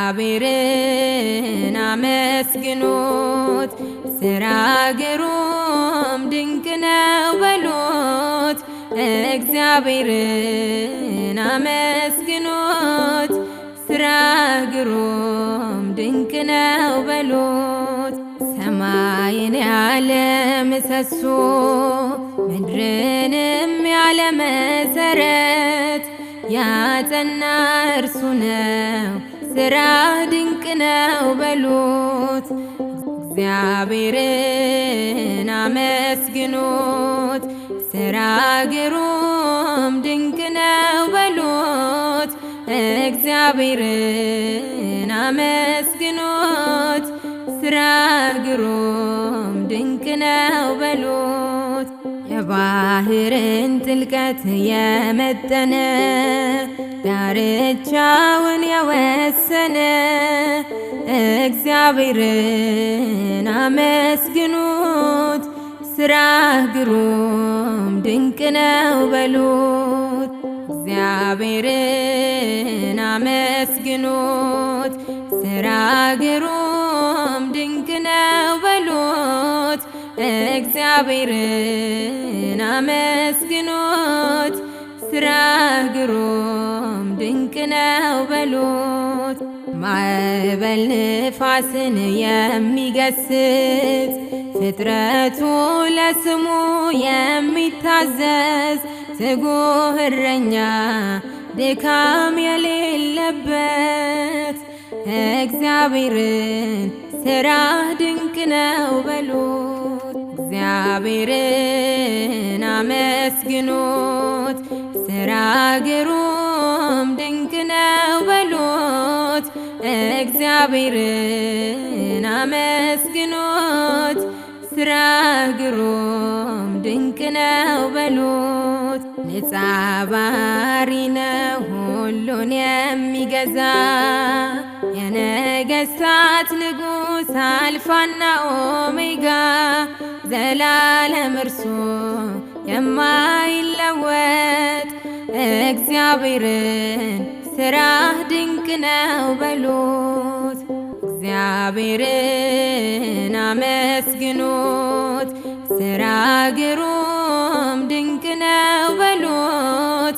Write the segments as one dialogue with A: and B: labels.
A: እግዚአብሔርን አመስግኑት፣ ሥራ ግሩም ድንቅ ነው በሉት። እግዚአብሔርን አመስግኑት፣ ሥራ ግሩም ድንቅ ነው በሉት። ሰማይን ያለ ምሰሶ ምድርንም ያለ መሰረት ያጸና እርሱ ነው፣ ሥራ ድንቅ ነው በሉት። እግዚአብሔርን አመስግኑት፣ ሥራ ግሩም ድንቅ ነው በሉት። እግዚአብሔርን አመስግኑት፣ ሥራ ግሩም ድንቅ ነው በሉት። የባህርን ጥልቀት የመጠነ ዳርቻውን የወሰነ እግዚአብሔርን አመስግኑት፣ ሥራ ግሩም ድንቅ ነው በሉት። እግዚአብሔርን አመስግኑት፣ ሥራ ግሩም ድንቅ ነው በሉት። እግዚአብሔርን አመስግኑት፣ ሥራ ግሩም ድንቅ ነው በሉት። ማዕበል ንፋስን የሚገስጽ ፍጥረቱ ለስሙ የሚታዘዝ ትጉህ እረኛ ድካም የሌለበት እግዚአብሔርን ሥራ ድንቅ ነው በሉት። እግዚአብሔርን አመስግኑት፣ ሥራ ግሩም ድንቅ ነው በሉት። እግዚአብሔርን አመስግኑት፣ ሥራ ግሩም ድንቅ ነው በሉት። ንጻ ባህሪ ነው ሁሉን የሚገዛ የነገስታት ንጉሥ አልፋና ኦሜጋ ዘላለም እርሱ የማይለወጥ እግዚአብሔርን ሥራህ ድንቅ ነው በሉት። እግዚአብሔርን አመስግኑት፣ ሥራ ግሩም ድንቅ ነው በሉት።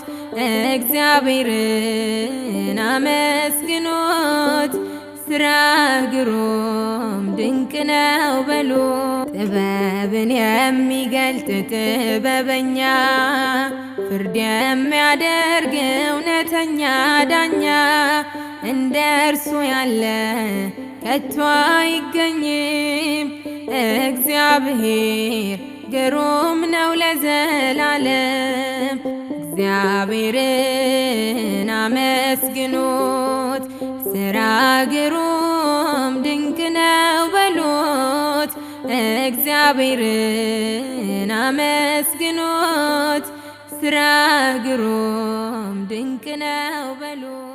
A: እግዚአብሔርን አመስግኑት፣ ሥራ ግሩም ድንቅ ነው በሉት። ጥበብን የሚገልጥ ጥበበኛ ፍርድ የሚያደርግ እውነተኛ ዳኛ እንደ እርሱ ያለ ከቶ አይገኝም። እግዚአብሔር ግሩም ነው ለዘላለም። እግዚአብሔርን አመስግኑት፣ ሥራ ግሩም ድንቅ ነው በሉት። እግዚአብሔርን አመስግኑት፣ ሥራ ግሩም ድንቅ ነው በሉት።